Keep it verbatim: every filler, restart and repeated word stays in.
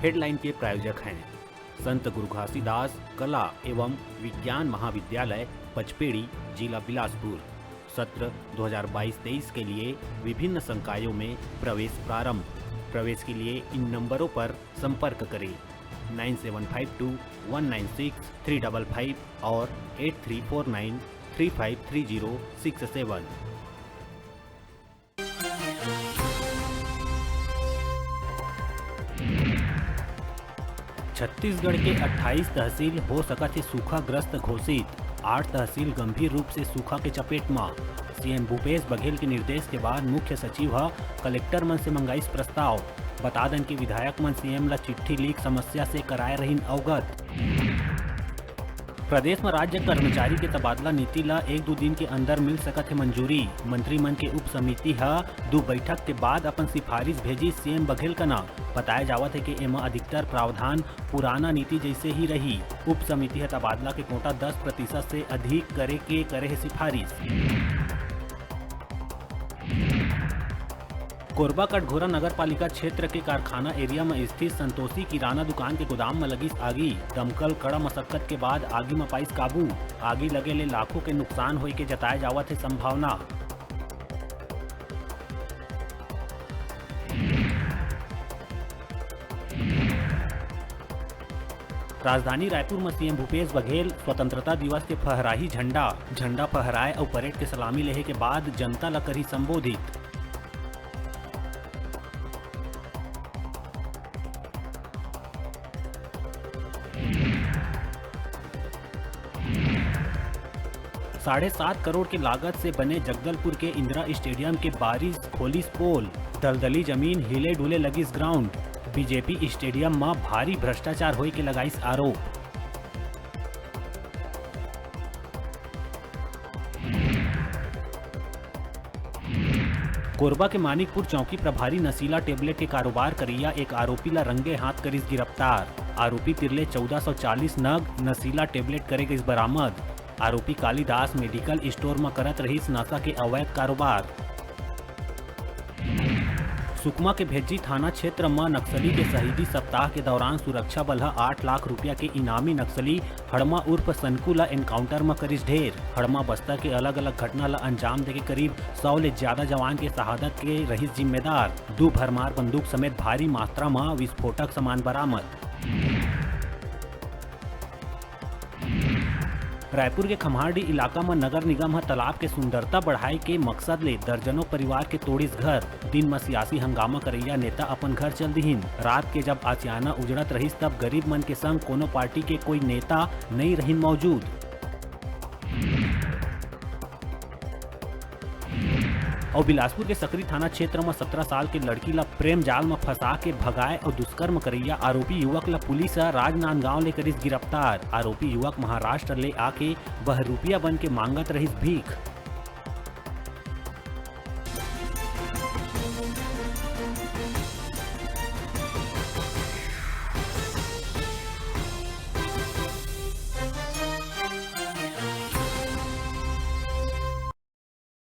Headline के प्रायोजक हैं संत गुरु घासीदास कला एवं विज्ञान महाविद्यालय पचपेड़ी, जिला बिलासपुर। सत्र दो हज़ार बाईस तेईस के लिए विभिन्न संकायों में प्रवेश प्रारंभ। प्रवेश के लिए इन नंबरों पर संपर्क करें, nine seven five two one nine six three double five और eight three four nine three five three zero six seven. Chhattisgarh के अट्ठाईस तहसील हो सकत हे सूखाग्रस्त घोषित, आठ तहसील गंभीर रूप से सूखा के चपेट म। सीएम भूपेश बघेल के निर्देश के बाद मुख्य सचिव ह कलेक्टर मन से मंगाइस प्रस्ताव। बता दन कि विधायक मन सीएम ल चिट्ठी लिख समस्या से कराए रहिन अवगत। प्रदेश म राज्य कर्मचारी के तबादला नीति ल एक दू दिन के अंदर मिल सकत हे मंजूरी। मंत्री मन के उप समिति ह दू बैठक के बाद अपन सिफारिश भेजिस सीएम बघेल कना। बताए जावत हे कि एमा अधिकतर प्रावधान पुराना नीति जैसे ही रही। उप समिति ह तबादला के कोटा दस प्रतिशत से अधिक करे के करे हे सिफारिश। कोरबा कटघोरा नगर पालिका क्षेत्र के कारखाना एरिया म स्थित संतोषी किराना दुकान के गोदाम म लगिस आगी। दमकल कड़ा मशक्कत के बाद आगी म पाइस काबू। आगी लगे ले लाखों के नुकसान होय के जताए जावत हे संभावना। राजधानी रायपुर म सीएम भूपेश बघेल स्वतंत्रता दिवस के फहराही झंडा। झंडा फहराए अउ परेड के सलामी लेहे के बाद जनता ल करही संबोधित। साढ़े सात करोड़ के लागत से बने जगदलपुर के इंदिरा स्टेडियम के बारिश खोलिस पोल, दलदली जमीन हिले डुले लगिस ग्राउंड। बीजेपी स्टेडियम म भारी भ्रष्टाचार होए के लगाइस आरोप। कोरबा के मानिकपुर चौकी प्रभारी नशीला टेबलेट के कारोबार करइया एक आरोपी ला रंगे हाथ करिस गिरफ्तार। आरोपी तिर ले चौदह सौ चालीस नग नशीला टेबलेट करे गइस बरामद। आरोपी कालिदास मेडिकल स्टोर म करत रहिस नशा के अवैध कारोबार। सुकमा के भेज्जी थाना क्षेत्र म नक्सली के शहीदी सप्ताह के दौरान सुरक्षा बल ह आठ लाख रुपया के इनामी नक्सली हड़मा उर्फ सनकू ल एनकाउंटर म करिस ढेर। हड़मा बस्तर के अलग-अलग घटना ल अंजाम देके करीब सौ ले ज्यादा जवान के शहादत के रहिस जिम्मेदार। दू भरमार बंदूक समेत भारी मात्रा म विस्फोटक सामान बरामद। रायपुर के खम्हारडीह इलाका म नगर निगम ह तालाब के सुंदरता बढ़ाए के मकसद ले दर्जनों परिवार के तोड़िस घर। दिन म सियासी हंगामा करइया नेता अपन घर चल दिहिन। रात के जब आशियाना उजड़त रहिस, तब गरीब मन के संग कोनो पार्टी के कोई नेता नइ रहिन मौजूद। अउ बिलासपुर के सकरी थाना क्षेत्र म सत्रह साल के लड़की ल प्रेम जाल म फंसा के भगाए अउ दुष्कर्म करइया आरोपी युवक ल पुलिस ह राजनांदगांव ले करिस गिरफ्तार। आरोपी युवक महाराष्ट्र ले आके बहरूपिया बन के मांगत रहिस भीख।